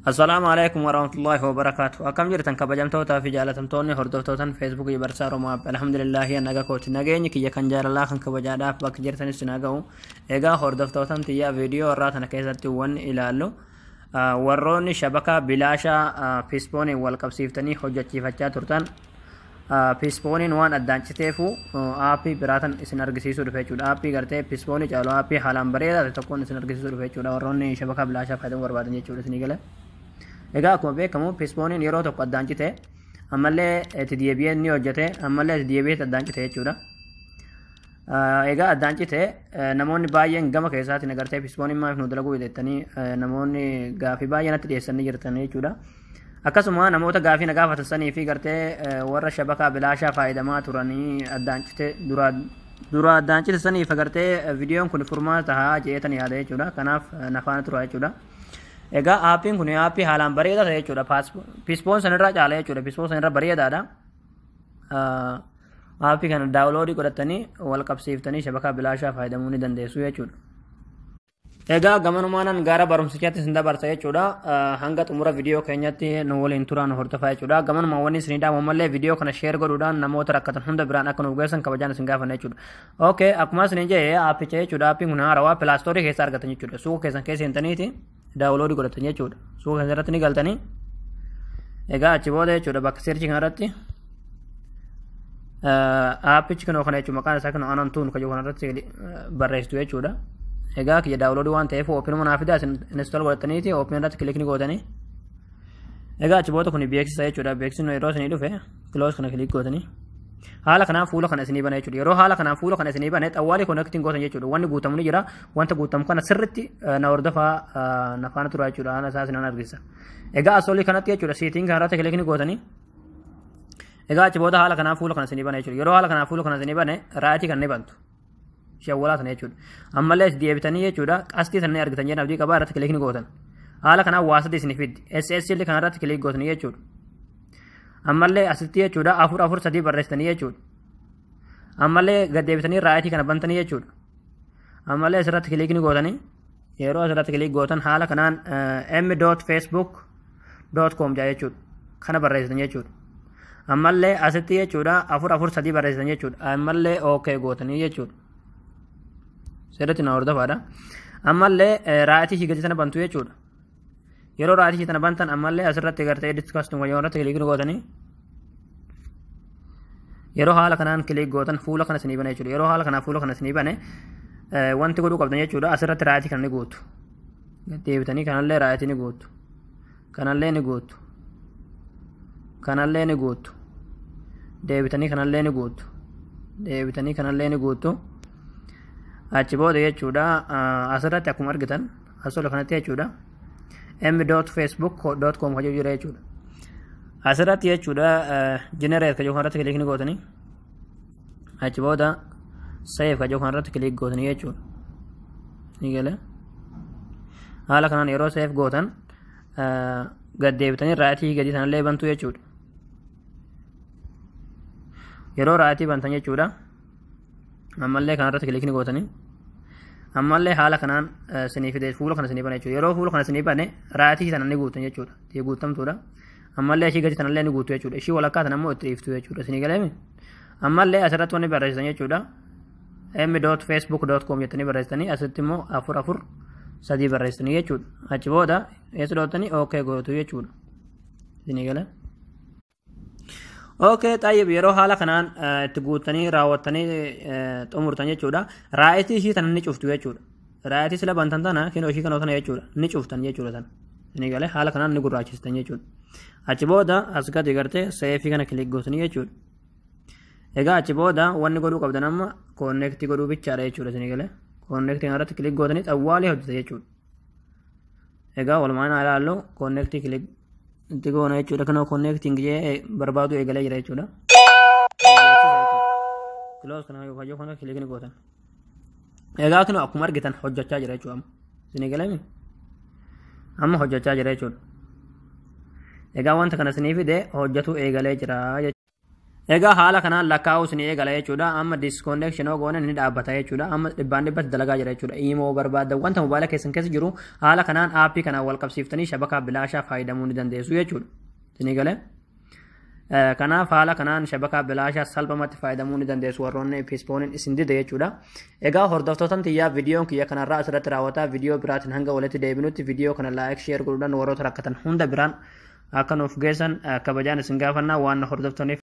Assalaamu alaikum warahmatullahi wabarakaatu. Akkam jirtan kabajamtootaa fi jaalatamtoonni hordoftootan Feesbuukii Barsaa Oromoo App. Alhamdulillahi, naga kooti. Nageenyi kiyya kan jaalalaa kan kabajaadhaaf bakka jirtanis na ga'u. Egaa hordoftootan tiyyaa, viidiyoo irraa tana keessatti wanni ilaallu warroonni shabakaa bilaashaa Psiphoniin wal qabsiiftanii hojjechiifachaa turtan, Psiphoniin waan addaan citeefu aappii biraatan isin argisiisuu dhufe jechuudha. Aappii gartee Psiphonii caalu, aappii haalaan bareedaa ta'e tokkoon isin argisiisuu dhufe jechuudha. Warroonni shabakaa bilaashaa fayyadamuu barbaadan jechuudha, isinii galee. Egaa akkuma beekamu Psiphoniin yeroo tokko addaan cite, ammallee itti deebi'ee ni hojjete, ammallee itti deebi'ee addaan cite jechuudha. Egaa addaan cite, namoonni baay'een gama keessaatiin agartee Psiphoniin maaliif nu dalaguu jettanii namoonni gaafii baay'ee natti dhiyeessanii jirtan jechuudha. Akkasuma namoota gaafii na gaafatan sanii fi gartee warra shabakaa bilaashaa fayyadamaa turanii addaan cite dura addaan cite saniif agartee viidiyoon kun furmaata tahaa jeetan yaada jechuudha. Kanaaf na faana tura jechuudha. Egaa aappiin kun aappii haalaan bareedaa ta'e jechuudha. Psiphon sanirraa caala jechuudha. Psiphon sanirra bareedaadha. Aappii kana download godhatanii wal qabsiiftanii shabakaa bilaashaa fayyadamuu ni dandeessu jechuudha. Egaa gamanumaan gara barumsichaatti isin dabarsa jechuudha. Hanga xumura viidiyoo keenyatti nu waliin turaan hordofaa jechuudha. Gamanumaan wanni isin dhaamu mallee viidiyoo kana share godhuudhaan namoota rakkatan hunda biraan akka nuuf geessan kabajaan isin gaafanna jechuudha. Okay, akkuma isin jedhe aappicha jechuudha. Aappiin kun haarawaa Play Store keessa argatan jechuudha. Suuqa keessan keessa seentaniiti download godhatan jechuudha. Suuqa keessan irratti ni galtanii. Egaa achi booda jechuudha, bakka search kanarratti aappichi kunoo kana jechuudha. Maqaan isaa kunoo anan tuun kayyoo kanarratti barreessitu jechuudha. Egaa kiyya download waan ta'eef openuma naa fidaa, isin install godhataniiti open irratti click ni gootanii. Egaa achi booda kun beeksisa jechuudha. Beeksisni yeroo isinii dhufe close kana click gootanii. Haala kanaan fuula kana isinii bana jechuudha. Yeroo haala kanaan fuula kana isinii bane, xawwaalii connecting gootan jechuudha. Wanni guutamu ni jira. Wanta guutamu kana sirritti na hordofaa, na faana tura jechuudha. Haala isaa isinan argisiisa. Egaa asolii kanatti jechuudha, setting kanarratti click ni gootanii. Egaa achi booda haala kanaan fuula kana isinii bana jechuudha. Yeroo haala kanaan fuula kana isinii bane, right kan ni bantu. Shawwalaa sana jechuudha. Ammallee deebitanii jechuudha, qastii sana argitan jedhan abdii qabaa, irratti click ni gootan. Haala kanaan waa sadii isinii fiddi. SSL kanarratti click gootanii jechuudha. Ammallee asitti jechuudha, 4 4 3 barreessitanii jechuudha. Ammallee gad deebitanii right kana bantanii jechuudha. Ammallee asirratti click ni gootanii. Yeroo asirratti click gootan haala kanaan m.facebook.com jaa jechuudha. Kana barreessitan jechuudha. Ammallee asitti jechuudha, 4 4 3 barreessitan jechuudha. Ammallee okay gootanii jechuudha. Sirriitti na hordofaadha. Ammallee right ishii gadi sana bantu jechuudha. Yeroo right ishii sana bantan, ammallee asirratti gartee edit custom wayyoo irratti click gootanii. Yeroo haala kanaan click gootan fuula kana isinii bane jechuudha. Yeroo haala kanaan fuula kana isinii bane, wanti godhuu qabdan jechuudha, asirratti right kana ni guutu. Deebitanii kanallee right ni guutu. Kanallee ni guutu. Kanallee ni guutu. Deebitanii kanallee ni guutu. Deebitanii kanallee ni guutu. Achi booda jechuudha, asirratti akkuma argitan asola kanatti jechuudha, m.facebook.com hojii jira jechuudha. Asirratti jechuudha, generate kajoo kanarratti click ni gootanii. Achi booda save kajoo kanarratti click gootanii jechuudha. Ni gala. Haala kanaan yeroo save gootan, gad deebitanii right gadi sanallee bantu jechuudha. Yeroo right bantan jechuudha, ammallee kanarratti click ni gootanii. Ammallee haala kanaan sinii fide, fuula kana sinii bane jechuudha. Yeroo fuula kana sinii bane, right sana ni guutan jechuudha. Ishee guutamtuudha. Ammallee ishii gadi sanallee ni guutu jechuudha. Ishii walakkaa sana immoo itti dhiiftu jechuudha. Sinii galeemi. Ammallee asirratti wanni barreessitan jechuudha, m.facebook.com jettanii barreessitanii, asitti immoo 4 4 3 barreessitanii jechuudha. Achi booda eessa dhootanii okay gootu jechuudha. Isinii gala. Okay, xayyib, yeroo haala kanaan itti guuttanii raawwattanii xumurtan jechuudha. Right ishii tana ni cuftu jechuudha. Right sila bantan tana, kinoo ishii kanoo tana jechuudha. Ni cuftan jechuudha tana. Isinii galee, haala kanaan ni gurraachistan jechuudha. Achi booda as gadi gartee save kana click gootanii jechuudha. Egaa achi booda wanni godhuu qabdan amma connect godhuu bichaadha jechuudha, isinii galee. Connect kanarratti click gootanii xawwaalee hojjeta jechuudha. Egaa walumaan ilaallu, connect click itti goona jechuudha. Kanoo connecting jee barbaadu eegalee jira jechuudha. Close kana yoo kana click ni gootan. Egaa kunoo akkuma argitan hojjechaa jira jechuudha. Isinii galee, amma hojjechaa jira jechuudha. Egaa wanta kana isinii fide, hojjetuu eegalee jira jechuudha. Egaa haala kanaan lakkaa'uu isin eegala jechuudha. Amma disconnection goone ni dhaabbata jechuudha. Amma 100% dalagaa jira jechuudha. Imoo barbaadda, wanta mobaayila keessan keessa jiru haala kanaan aappii kanaan wal qabsiiftanii shabakaa bilaashaa fayyadamuu ni dandeessu jechuudha. Isinii galee? Kanaaf haala kanaan shabakaa bilaashaa salphumatti fayyadamuu ni dandeessu warroonni Psiphoniin isin dide jechuudha. Egaa hordoftootan tiyyaa, viidiyoon kiyya kanarraa asirratti raawwataa. Viidiyoo biraatiin hanga walitti deebinutti viidiyoo kana like, share godhuudhaan warroota rakkatan hunda biraan akka nuuf geessan kabajaan isin gaafannaa. Waan hordoftaniif